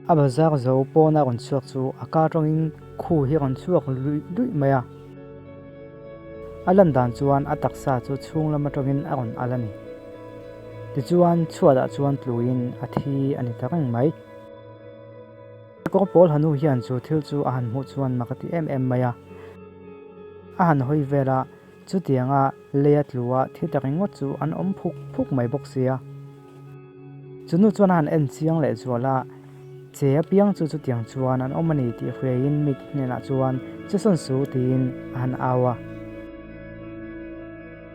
A bazar zo pawna rawn chhuak chu a ka atangin khu hi a rawn chhuak luih luih mai a. A lan dan chuan a taksa chu chhung lam atangin a rawn al a ni. Tichuan chhuatah chuan tluin a thi a ni ta reng mai. Kawr pawl hanu hian chu thil chu a han hmuh chuan mak a ti em em mai a. A han hawi vel a, chutianga leia tlua thi ta ringawt chu an awm phuk phuk mai bawk sia. Chu nu chuan a han en chiang leh zual a, Che apiang chu chutiang chuan an awm a ni tih hriaiin mite hnenah chuan che sawn su tiin a han au a.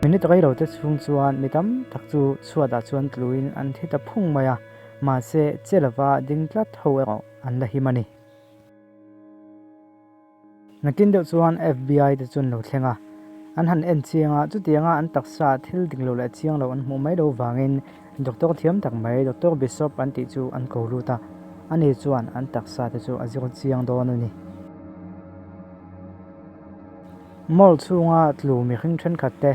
Minute rei lo te chhung chuan mi tam tak chu chhuatah chuan tluin an thi ta phung mai a, mahse che lova ding tlat ho erawh an la him a ni. Nakin deuh chuan FBI te chu an lo thleng a, an han en chiang a, chutianga an taksa thil dik lo leh chiang lo an hmuh mai lo vangin doctor thiam tak mai Doctor Bishop an tih chu an ko lut a, ani chuan an taksa te chu a zir chiang dawn a ni. Mall chhunga tlu mihring thenkhat te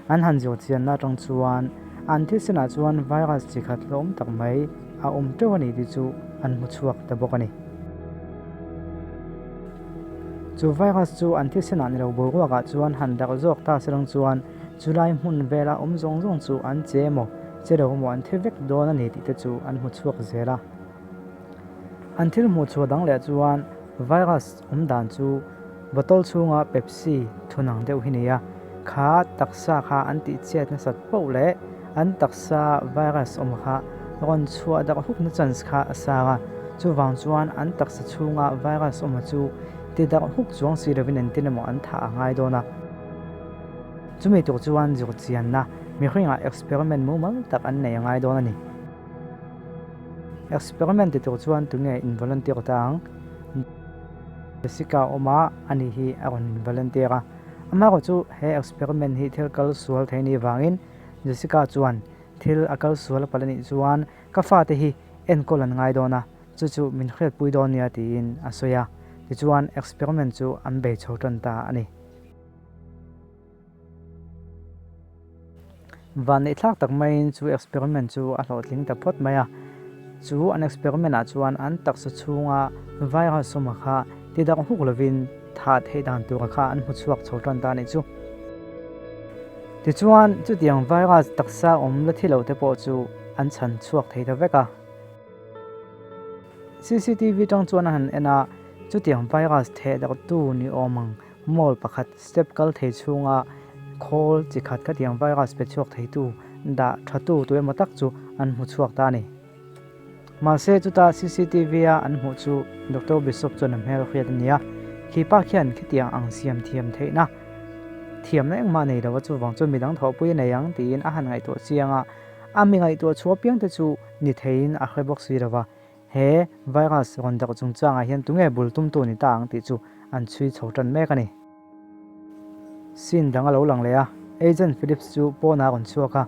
An han zir chianna atang chuan an thisenah chuan virus chi khat hlawm tak mai a awm teuh a ni tih chu an hmu chhuak ta bawk a ni. Chu virus chu an thisenah ni lo boruakah chuan han darh zawk ta se lang chuan chulai hmun vela awm zawng zawng chu an che emaw che lo emaw an thi vek dawn a ni tih te chu an hmu chhuak zel a. An thil hmuh chhuah dang leh chuan virus awm dan chu bottle chhunga Pepsi thun ang deuh hi ni a, kha taksa kha an tih chhiat nasat poh leh an taksa virus awm kha rawn chhuah darh hukna chance kha a sang a, chuvang chuan an taksa chhunga virus awm chu ti darh huk chuang si lovin engtin emaw an thah a ngai dawn a. Chumi tur chuan zirchianna mihringah experiment mumal tak an nei a ngai dawn a ni. Experiment ti tur chuan tunge in volunteer ta ang? Jessica awm a, ani hi a rawn in volunteer a. Amaherawh chu he experiment hi thil kal sual thei ni vangin Jessica chuan thil a kal sual a palh anih chuan ka fate hi enkawl an ngai dawn a, chu chu min hriatpui dawn nia tiin a sawi a. Tichuan experiment chu an bei chho tan ta a ni. Vanneihthlak tak maiin chu experiment chu a hlawhtling ta phawt mai a. Chu an experiment ah chuan an taksa chhunga virus awm kha ti darh huk lovin thah theih dan tura kha an hmu chhuak chho tan ta a nih chu. Tichuan chutiang virus taksa awm la thi lo te pawh chu an chhan chhuak thei ta vek a. CCTV tang chuan a han en a, chutiang virus theh darhtu ni awm ang Mall pakhat step kal thei chhunga khawl chi khat khatiang virus pe chhuak theitu dah thatu tu emaw tak chu an hmu chhuak ta a ni. Mahse chuta cctv a an hmuh chu Doctor Bishop chuan a hmel hriat a ni a, khi pa khian khitiang ang siam thiam theihna thiamna engmah nei lo a chuvang chuan midang thawhpui a nei ang tiin a han ngaihtuah chiang a, a mi ngaihtuah chhuah piang te chu ni theiin a hre bawk si lo va. He virus rawn darh chungchangah hian tunge bul tumtu ni ta ang tih chu an chhui chho tan mek a ni. Scene dang a lo lang leh a, Agent Phillips chu pawnah a rawn chhuak a,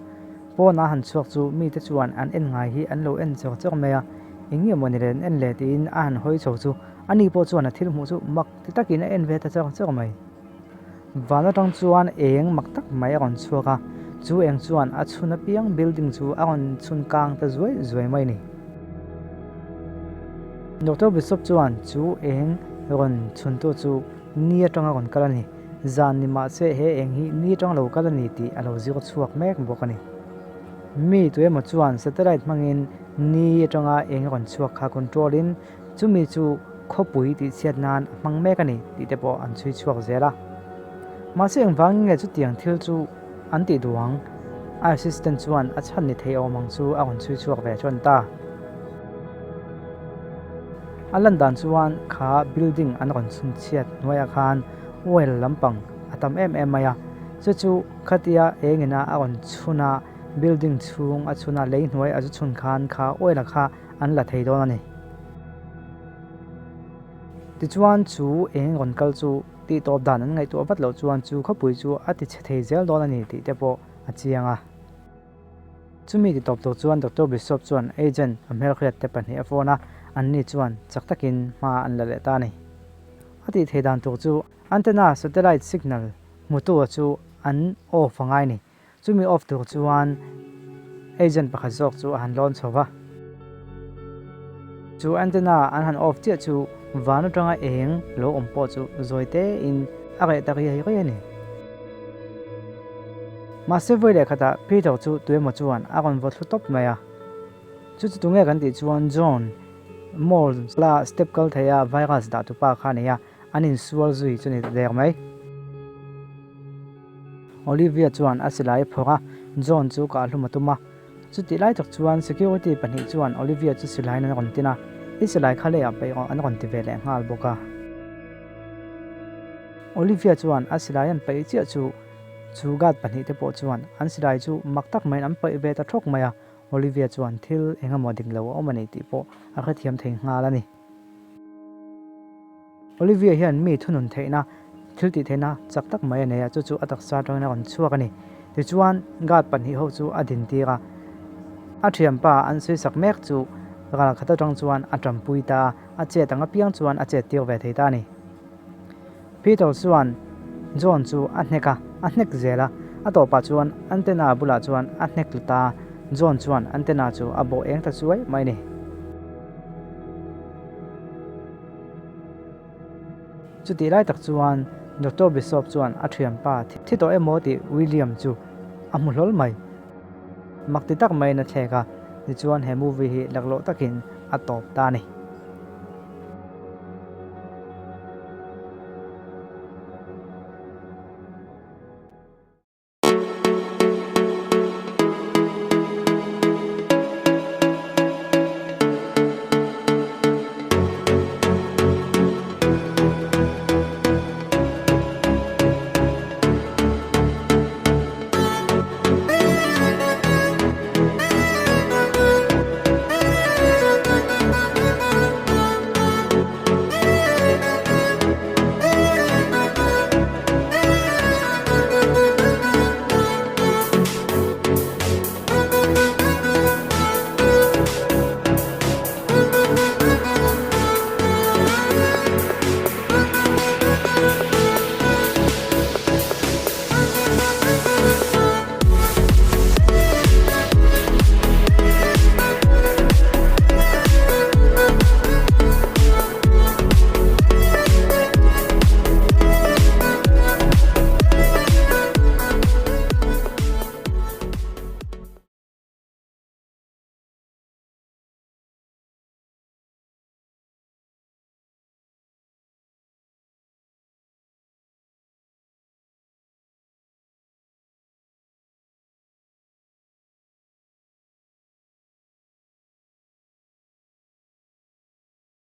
pawnah a han chhuak chu mite chuan an en ngai hi an lo en chawr chawr mai a, eng nge maw ni le an en le tiin a han hawi chho chu ani pawh chuan a thil hmuh chu mak ti takin a en ve ta chawr chawr mai. Van atang chuan eng mak tak mai a rawn chhuak a, chu eng chuan a chhun apiang building chu a rawn chhun kang ta zuai zuai mai a ni. Doctor Bishop chuan chu eng rawn chhuntu chu ni atanga rawn kal a ni, zan ni mahse he eng hi ni atanga lo kal a ni tih a lo zir chhuak mek bawk a ni. Mi tuemaw chuan satellite hmangin ni atanga eng rawn chhuak kha control in Chumi chu khawpui tih chhiat nan a hmang mek a ni tih te pawh an chhui chhuak zel a. Mahse engvangin nge chutiang thil chu an tih duh ang? A assistant chuan a chhan ni thei awm ang chu a rawn chhui chhuak ve chuan ta. A lan dan chuan kha building an rawn chhun chhiat hnuaiah khan oil lampang a tam em em mai a, chu chu khatia engina a rawn chhun a, building chhung a chhun a, lei hnuai a zu chhun khan kha oil a kha an la thei dawn a ni. Tichuan chu eng rawn kal chu tih tawp dan an ngaihtuah vat loh chuan chu khawpui chu a ti chhe thei zel dawn a ni tih te pawh a chiang a. Chumi ti tawp tur chuan Doctor Bishop chuan agent a hmelhriat te pahnih a phone a, anni chuan chak takin hma an la leh ta a ni. A tih thei dan tur chu antenna satellite signal hmutu a chu an off a ngai a ni. Chumi off tur chuan agent pakhat zawk chu a han lawn chho va. Chu antenna an han off chiah chu van atanga eng lo awm pawh chu zawi tein a reh ta riai riai a ni. Mahse vawi leh khatah Peter chu tuemaw chuan a rawn vaw thlu tawp mai a. Chu chu tunge kan tih chuan John Mall la step kal thei a virus dah tupa kha a nei a, an insual zui chu ni ta der mai. Olivia chuan a silai a phawrh a, John chu kah hlum a tum a. Chutih lai tak chuan security pahnih chuan Olivia chu silaiin an rawn tin a, I silai kha leiah paih rawh an rawn ti ve leh nghal bawk a. Olivia chuan a silai an paih chiah chu chu guard pahnih te pawh chuan an silai chu mak tak maiin an paih ve ta thawk mai a, Olivia chuan thil eng emaw dik lo a awm a ni tih pawh a hrethiam thei nghal a ni. Olivia hian mi thunun theihna, thil tih theihna chak tak mai a nei a, chu chu a taksa atangin a rawn chhuak a ni. Tichuan, guard pahnih ho chu a dintir a, a thianpa an sawisak mek chu ral khat atang chuan a tanpui ta a, a chet ang apiang chuan a chet tir ve thei ta a ni. Peter chuan John chu a hnek a, a hnek zel a, a tawpah chuan antenna bulah chuan a hnek tlu ta a, John chuan antenna chu a bawh eng ta chuai mai a ni. Chutih lai tak chuan Doctor Bishop chuan a thianpa thi tawh emaw tih William chu a hmu hlawl mai. Mak ti tak maiin a thlek a, tichuan he movie hi laklawh takin a tawp ta a ni.